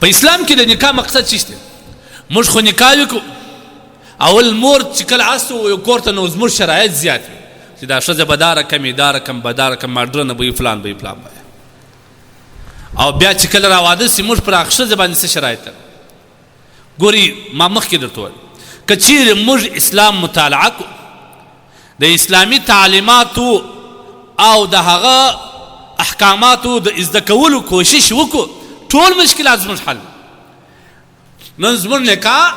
په اسلام کې د نکاح مقصد څه دی؟ موږ خو نکاح وکړو، اول مور چې کله استو یو کور ته، نو زموږ شرایط زیات وي چې دا ښځه به دا رقم وي، دا رقم به، دا رقم ماډرنه به وي، فلان به وي، فلان به. او بیا چې کله راواده سي، موږ پر هغه ښځه باندې څه شرایط لرو؟ ګوري، ما مخکې درته وویل، که چیرې موږ اسلام مطالعه کو، د اسلامي تعلیماتو او د هغه احکاماتو د زده کولو کوشش وکړو، ټول مشکلات زموږ حل. نن زموږ نکاح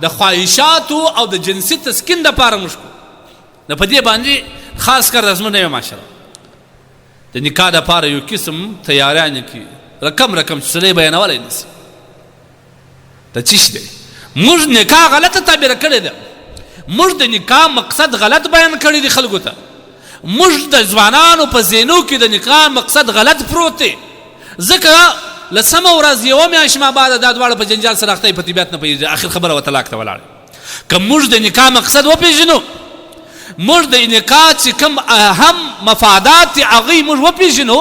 د خواهشاتو او د جنسي تسکین دپاره موږ کو، نو په دې باندې خاص کر زموږ نوې معاشره د نکاح دپاره یو قسم تیاریانې کوي، رقم رقم چې سړی بیانولی نه سي. د څه شي دی؟ موږ نکاح غلطه تعبیر کړې ده، موږ د نکاح مقصد غلط بیان کړی دی خلکو ته. موږ د ځوانانو په ذهنو کې د نکاح مقصد غلط پروت دی، ځکه لسمه ورځ، یوه میاشت ما بعد دا دواړه په جنجال سره اخته، په طبیعت نه پوهېږي، اخر خبره و طلاق ته ولاړ. که موږ د نکاح مقصد وپېژنو، موږ د نکاح چې کوم اهم مفادات دي هغوی موږ وپېژنو،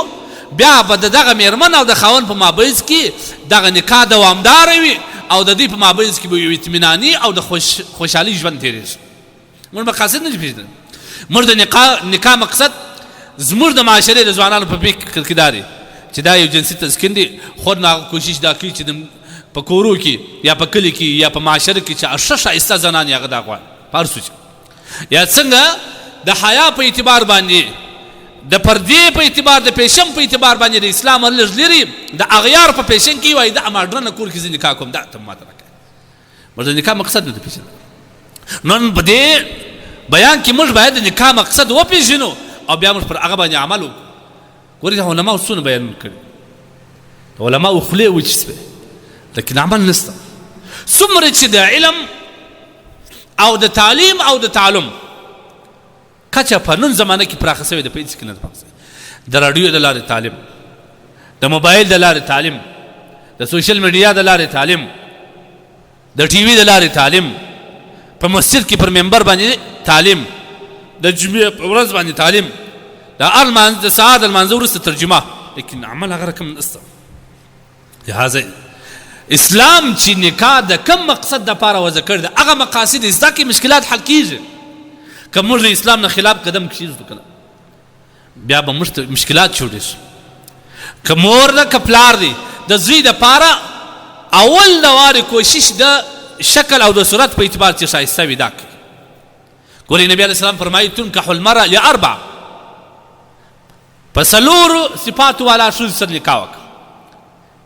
بیا به د دغه میرمن او د خاوند په مابینځ کې دغه نکاح دوامداره وي او د دوی په مابینځ کې به یو اطمیناني او د خوشحالي ژوند تېرېږي. موږ مقاصد نه دي پېژندلي. موږ د نکاح مقصد زموږ د معاشرې د ځوانانو په فکر کې دا دی چې دا یو جنسي تسکین دی. خو نه، هغه کوشش دا کوي چې په کورو کې یا په کلي کې یا په معاشره کې چې ښه ښایسته زنان یې، هغه دا غواړي په هر څه، یا څنګه د حیا په اعتبار باندې، د پردې په اعتبار، د فیشن په اعتبار باندې د اسلام لږ لري، د اغیار په فیشن کې وایي دا ماډرنه کور کې زه نکاح کوم، دا ته ماته راکړه. موږ د نکاح مقصد نه دی پېژندلی. نن په دې بیان کې موږ باید د نکاح مقصد وپېژنو او بیا موږ پر هغه باندې عمل وکړو. ګورئ، علماو څونه بیانونه کړي، د علماو خولې وچې سوې، لیکن عمل نشته. څومره چې د علم او د تعلیم او د تعلم کچه په نن زمانه کې پراخه شوې ده، په هېڅ کې نه ده پراخه شوې. د راډیو د لارې تعلیم، د موبایل د لارې تعلیم، د سوشل میډیا د لارې تعلیم، د ټي وي د لارې تعلیم، په مسجد کې پر منبر باندې تعلیم، د جمعې په ورځ باندې تعلیم، د هر لمانځه، د سهار د لمانځه وروسته ترجمه، لیکن عمل هغه رقم نشته. لهذا اسلام چې نکاح د کم مقصد د پاره وضع کړی ده، هغه مقاصد زده کې مشکلات حل کیږي. که موږ د اسلام نه خلاف قدم کښېږدو کنه، بیا به موږ ته مشکلات جوړ شي. که مور ده که پلار دی، د زوی د پاره اول د وارې کوشش د شکل او د صورت په اعتبار چې ښایسته وي دا کوي. ګورئ، نبی علیه السلام فرمایي: تنکح المرأة لأربع، په څلورو صفاتو والا ښځو سره نکاح وکړه: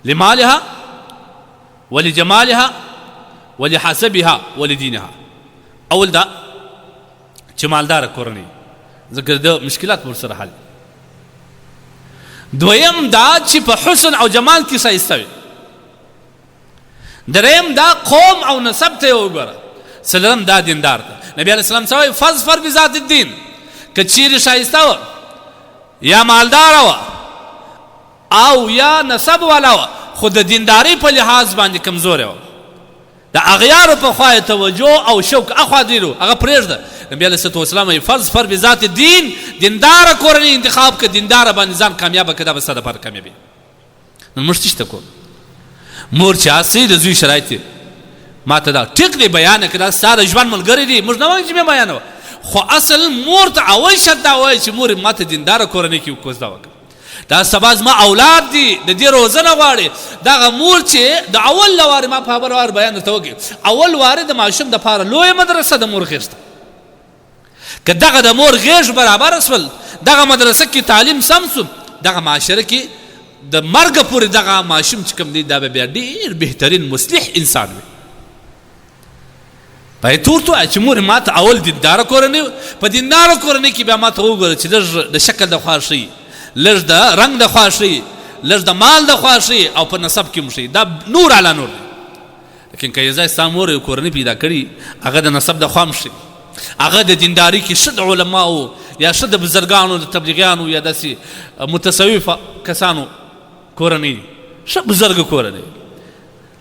لمالها ولجمالها ولحسبها ولدينها. اول دا چې مالدار کورنۍ، ځکه د مشکلات ورسره حل. دویم دا چې په حسن او جمال کې ښایسته وي. دریم دا قوم او نسب ته وګوره. څلورم دا دیندار ته. نبی علیه السلام څه وایي؟ فاظفر بذات الدین. که چیرې ښایسته وه یا مالداره وه او یا نسب والا وه، خو د دیندارۍ په لحاظ باندې کمزوری وه، د اغیارو په خوا یې توجه او شوق اخوا ډېر، هغه پرېږده. نبی علیه الصلاة والسلام وایي: فاظفر بذات الدین، دینداره کورنۍ انتخاب که، دینداره باندې ځان کامیابه که، دا به ستا دپاره کامیابي. نو موږ څه ته کوو؟ مور چې هسې د زوی شرایط ما ته دا ټیک دی بیان کړه، دا ستا د ژوند ملګری دی، موږ نه وایو چې مې بیانوه، خو اصل مور ته اول شرط دا وایي چې مور، ما ته دینداره کورنۍ کې کوزده وکړه، دا سبا زما اولاد دي، د دې روزنه غواړي. دغه مور چې د اول لوارې ما په خبره وار بیان درته وکړي، اول وارې د ماشوم دپاره لویه مدرسه د مور غېږ ده. که دغه د مور غېږ برابره سول، دغه مدرسه کې تعلیم سم سو، دغه معاشره کې د مرګ پورې دغه ماشوم چې کوم دی، دا به بیا ډېر بهترین مصلح انسان وي. باید ورته ووایه چې مور، ما ته اول دینداره کورنۍ، په دینداره کورنۍ کې بیا ما ته وګوره چې لږ د شکل د خوا ښه، لږ د رنګ د خوا ښه، لږ د مال د خوا ښه او په نسب کې هم ښه، دا نور علی نور دی. لیکن که یو ځای ستا مور یو کورنۍ پیدا کړي، هغه د نسب د خوا هم ښه، هغه د دینداري کې ښه، د علماو یا ښه د بزرګانو، د تبلیغیانو یا داسې متصوفه کسانو کورنۍ، ښه بزرګ کورنۍ،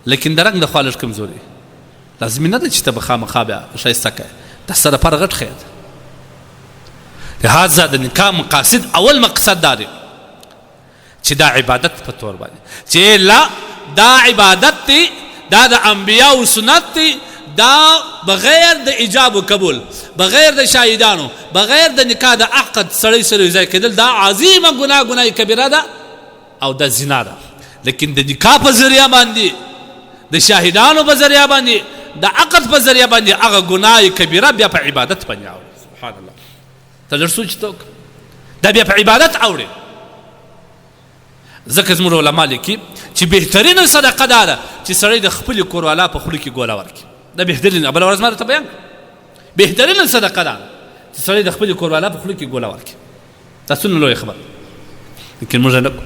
لیکن د رنګ د خوا لږ کمزوري، لازمي نه ده چې ته به خامخا بیا ښایسته کوې، دا ستا دپاره غټ خیر دی. لهذا د نکاح مقاصد اول مقصد دا دی چې دا عبادت په تور باندې چې لا دا عبادت دی، دا د انبیاو سنت دی، دا بغیر د ایجاب و قبول، بغیر د شاهدانو، بغیر د نکاح د عقد سړی سره یو ځای کېدل، دا عظیمه ګناه، ګناه کبیره ده او دا زنا ده. لیکن د نکاح په ذریعه باندې، د شاهدانو په ذریعه باندې، د عقد په ذریعه باندې هغه ګناه کبیره بیا په عبادت باندې اوړي. سبحان الله، ته لږ سوچ ته وکړه، دا بیا په عبادت اوړي. ځکه زموږ علما لیکي چې بهترینه صدقه دا ده چې سړی د خپلې کوروالا په خوله کې ګوله ورکړي. دا بهترینه، بله ورځ ما درته بیان کړه، بهترینه صدقه دا ده چې سړی د خپلې کوروالا په خوله کې ګوله ورکړي. دا څومره لویه خبره، لیکن موږ نه کوو.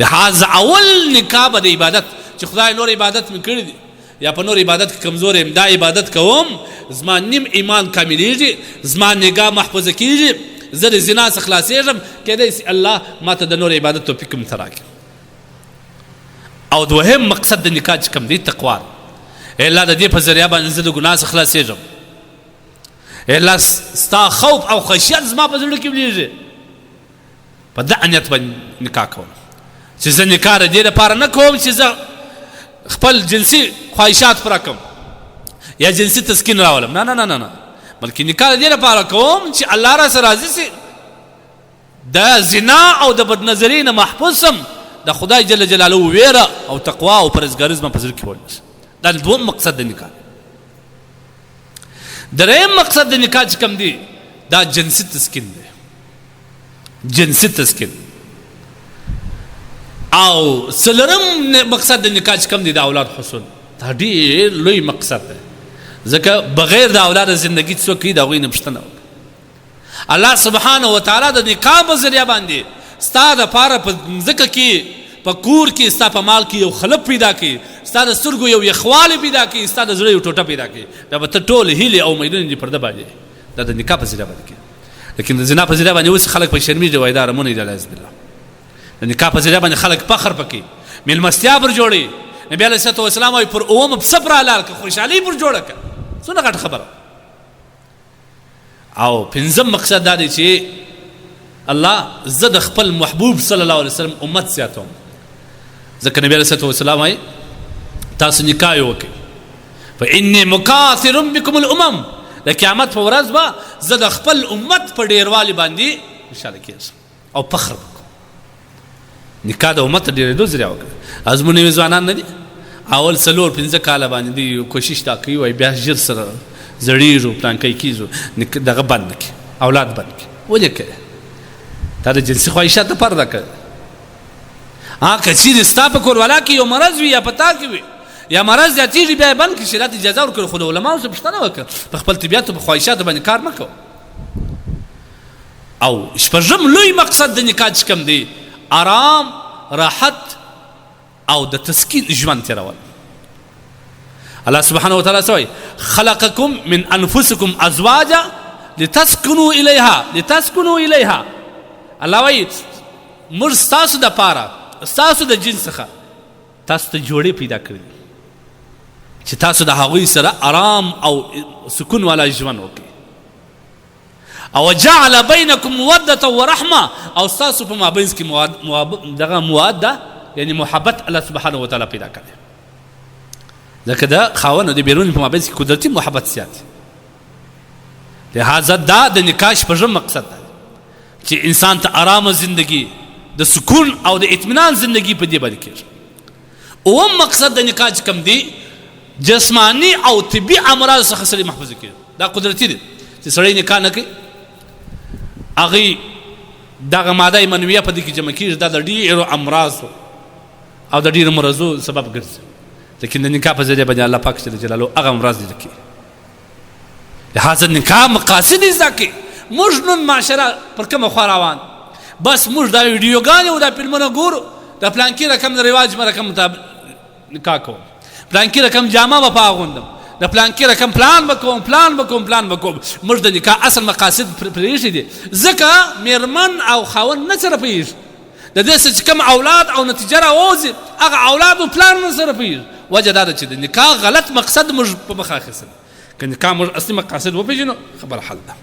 لهذا اول نکاح به د عبادت، چې خدای نور عبادت مې کړی دی یا په نور عبادت کې کمزور یم، دا عبادت کوم، زما نیم ایمان کاملېږي، زما نګاه محفوظه کېږي، زه د زنا څخه خلاصېږم، کېدای شي الله ما ته د نور عبادت توفیق هم ته راکړي. او دوهم مقصد د نکاح چې کوم دی تقوا ده. ای الله د دې په ذریعه باندې زه د ګناه څخه خلاصېږم، ای الله ستا خوف او خشیت زما په زړه کې ولېږي. په دغه نیت باندې نکاح کوم چې زه نکاح د دې لپاره نه کوم چې زه خپل جنسي خواهشات پوره کړم یا جنسي تسکین راولم، نه نه نه نه نه، بلکې نکاح د دې لپاره کوم چې الله را سره راضي سي، د زنا او د بدنظرۍ نه محفوظ سم، د خدای جل جلاله ویره او تقوا او پرهېزګاري زما په زړه کې ولوېږي. دا دوهم مقصد د نکاح. دریم مقصد د نکاح چې کوم دی دا جنسي تسکین دی، جنسي تسکین. او څلورم مقصد د نکاح چې کوم دی د اولاد حصول، دا ډېر لوی مقصد دی، ځکه بغیر د اولاد زندگی څوک کوي د هغوی نه پوښتنه وکړه. الله سبحانه وتعالی د نکاح په ذریعه باندې ستا دپاره په مځکه کې، په کور کې، ستا په مال کې یو خلپ پیدا کړي، ستا د سترګو یو یخوالی پیدا کړي، ستا د زړه یو ټوټه پیدا کړي، بیا به ته ټول هیلې او امیدونه دې پر ده باندې، دا د نکاح په ذریعه باندې کېږي. لیکن د زنا په ذریعه باندې اوس خلک په شرمېږي، وایي دا رمونه دي، العیاذ بالله. د نکاح په ذریعه باندې خلک فخر پکې، مېلمستیا پر جوړوي. نبي علیه الصلاه والسلام وایي پر اوومه پسه پر حلال کړه، خوشحالي پر جوړه کړه، څومره غټه خبره. او پنځم مقصد دا دی چې الله زه د خپل محبوب صلی الله علیه وسلم امت زیاتوم، ځکه نبی علیه الصلاه والسلام وایي تاسو نکاح وکړئ، فانی مکاثر بكم الامم، د قیامت په ورځ به زه د خپل امت په ډیروالي باندې خوشحاله کېږم او فخر به کوم. نکاح د امت ډېرېدو ذریعه وکړه. زموږ نوي ځوانان نه دي اول څلور پنځه کاله باندې دوی کوشش دا کوي، وایي بیا ژر سره زړېږو، پلانکی کېږو، دغه بند کړي، اولاد بند کړي. ولې کوي؟ دا د جنسي خواهشات لپاره دا کوي. که چیرې ستا په کوروالا کې یو مرض وي یا په تا کې وي یا مرض زیاتېږي، بیا یې بند کړي، شریعت اجازه ورکړي، خو د علماوو څخه پوښتنه وکړه، په خپل طبیعت او په خواهشاتو باندې کار مه کوه. او شپږم لوی مقصد د نکاح چې کوم دی آرام، راحت او د تسکین ژوند تېرول. الله سبحانه وتعالی څه وایي؟ خلقکم من انفسکم ازواجا لتسکنوا الیها، لتسکنوا الیها. الله وایي موږ ستاسو دپاره، ستاسو د جنس څخه تاسو ته جوړې پیدا کړې چې تاسو د هغوی سره آرام او سکون والا ژوند وکړئ. او جعل بینکم موده ورحمه، او ستاسو په مابینځ کې دغه موده یعنی محبت الله سبحانه وتعالی پیدا کړی، ځکه د خاوند او د بیرون په مابینځ کې قدرتي محبت زیات دی. لهذا دا د نکاح شپږم مقصد دی چې انسان ته آرامه زندگی، د سکون او د اطمینان زندگی په دې باندې کېږي. اووم مقصد د نکاح چې کوم دی جسماني او طبي امراض څخه سړی محفوظ کېږي. دا قدرتي دی چې سړی نکاح نه کوي، هغوی دغه ماده منویه په دې کې جمع کېږي، دا د ډېرو امراضو او د ډېرو مرضو سبب ګرځي. لیکن د نکاح په ذریعه باندې الله پاک جل جلاله هغه امراض لرې کوي. لهذا نکاح مقاصد یې زده کړي. موږ نن معاشره پر کومه خوا روان، بس موږ دا ویډیوګانې او دا فلمونه ګورو، د پلانکي رقم د رواج به رقم نکاح کوم، پلانکي رقم جامه به په اغوندم، د پلانکي رقم پلان به کوم، پلان به کوم، پلان به کوم. موږ د نکاح اصل مقاصد پرېښي دي، ځکه میرمن او خاوند نه سره پوهېږي. د دې څخه چې کوم اولاد او نتیجه راووځي هغه اولاد او پلان نه سره پوهېږي. وجه دا ده چې د نکاح غلط مقصد موږ په مخه اخیستی. که نکاح موږ اصلي مقاصد وپېژنو خبره حل ده.